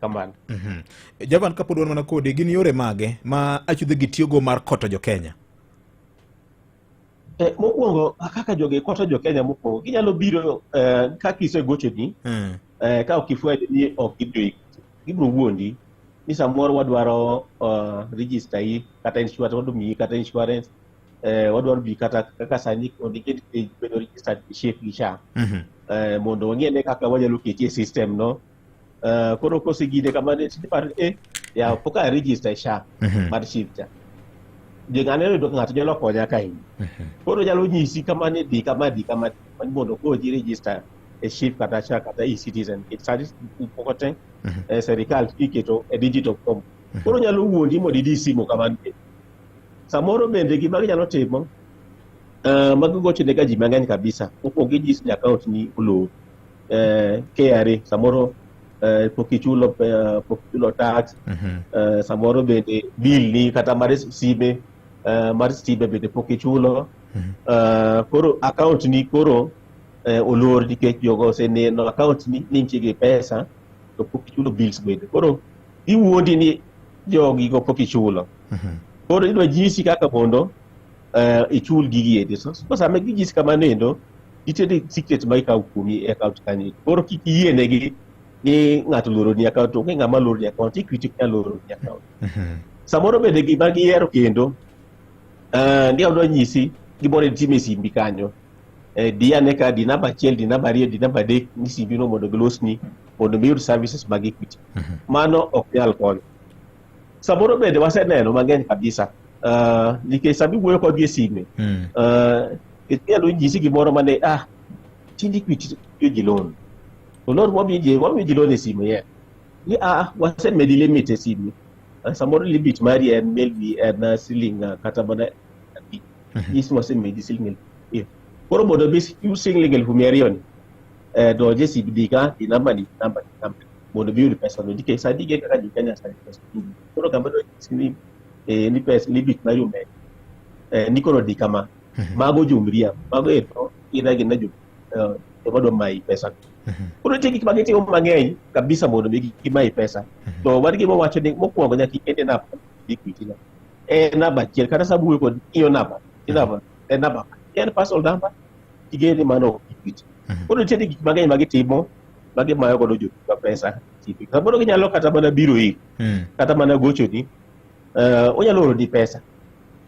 Kamano. Javan, kapod wan mana kodi, gin yore mage ma achudhe gi tiyogo mar koto jo Kenya? Mokwongo, kaka jogi koto jo Kenya, mokwongo ginyalo biro kaka isegochoni ka ok ifwenyo ni ok gibiro, gibiro wuondi ni samoro wadwaro register yi kata insurance, wadwaro miyi kata insurance, wadwaro bi kata kaka sani ondike bedo registered gi SHIF gi SHA mondo wang'e ne kaka wanyalo keti e system no. Koro kosegine kamano, tiparo ni ya pok a register e SHA mar SHIF cha, je ng'ane yudo ng'ato nyalo konya ka in. Koro nyalo nyisi kama ni dhi kama, dhi kama mondo konyi register e SHIF kata SHA kata e-Citizen, nikech sani moko te serikal iketo e digital form. Koro nyalo wuondi mondo idi simu kamano. Samoro bende gima ginyalo timo, magigocho ne ga ji mang'eny kabisa. Mokwongo ginyisi ni account ni olor KRA, samoro pok ichulo tax. Samoro bende bill ni kata mar sime, mar stima bende pok ichulo. Koro account ni koro olor nikech jogo oseneno account ni nitie gi pesa to pok ichulo bills bende. Koro giwuondi ni jogi go pok ichulo. Koro idwa nyisi kaka mondo ichul gigi endo. So sama ginyisi kamano endo, nitie secret ma ikawo kuomi e account kanyo. Koro kik iyienegi ni ng'ato oloroni account. Onge ng'ama loroni account. Equity ok nyal loroni account. Samoro bende gima gihero kendo, ni adwa nyisi gimoro nitie e simbi kanyo, di ane ka di namba 1, di namba 2, di namba 3 ni simbi no mondo gilosni mondo miyud services mag Equity. Mano ok nyal konyo. Samoro bende waseneno mang'eny kabisa, nikech sama iwuoyo kodgi e sime, inyalo nyisi gimoro mane tinde Equity miyo ji loan, to loan wamiyo ji loan e simu ye ni wasemedi limit e simu. Samoro limit mari en maybe en siling kata mana 5, nyisi wasemedi siling 2,000. Koro mondo mi iyud siling 200,000 ni, donj e sim, di ka, di namba ni, namba ni, namba ni, mondo mi iyud pesa no, nikech sani ing'e kaka ji Kenya sani pesa ni. Koro kama dwa nyisi ni ni pesa limit mari omedi, ni koro di kama. Mago jomriambo, mago eko gin agina joma dwa mayi pesa. Koro nitie gik ma gitimo mang'eny kabisa mondo mi gimayi pesa. To wan gima wacho ni mokwongo nyaka ikete namba Equity no en namba 1, kata sama wuoyo kod ng'iyo namba namba en namba, en personal number, igeni mano ok Equity. Koro nitie gik mang'eny ma gitimo ma gimayo godo jotugo pesa. Samoro ginyalo kata mana biro iri kata mana gochoni, onyalo oroni pesa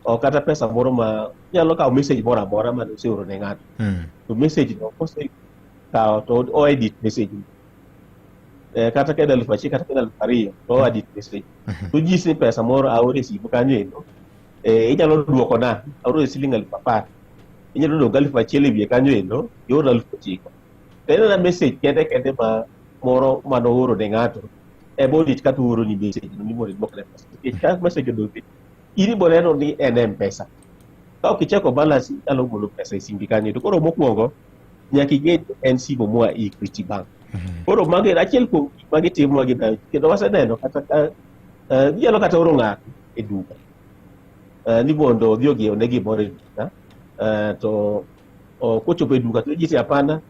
o kata pesa moro ma onyalo kawo message moro amora mane oseoro ne ng'ato. To message no kosekawo to o edit message no. Kata ka en 1000 kata ka en 2000, to o edit message to nyisi ni pesa moro aoro e simu kanyo endo, inyalo duokona, aoro e siling 10,000, inyalo duoko 1000 e wiye kanyo endo, iorna 9,000. To en mana message kende kende ma moro manooro ne ng'ato ema orit kata ooroni message no ni mondo iduokne pesa, nikech ka message odonjo in ibo neno ni en M-Pesa, ka ok icheko balance inyalo golo pesa e simbi kanyo. To koro mokwongo nyaka ing'e ni en simu moa Equity Bank. Koro mago en achiel kuom gik ma gitimo ma gibeyo kendo waseneno kata ka ginyalo kata oro ng'ato e duka ni mondo odhi ong'iewne gimoro e duka, to kochopo e duka to nyisi hapana.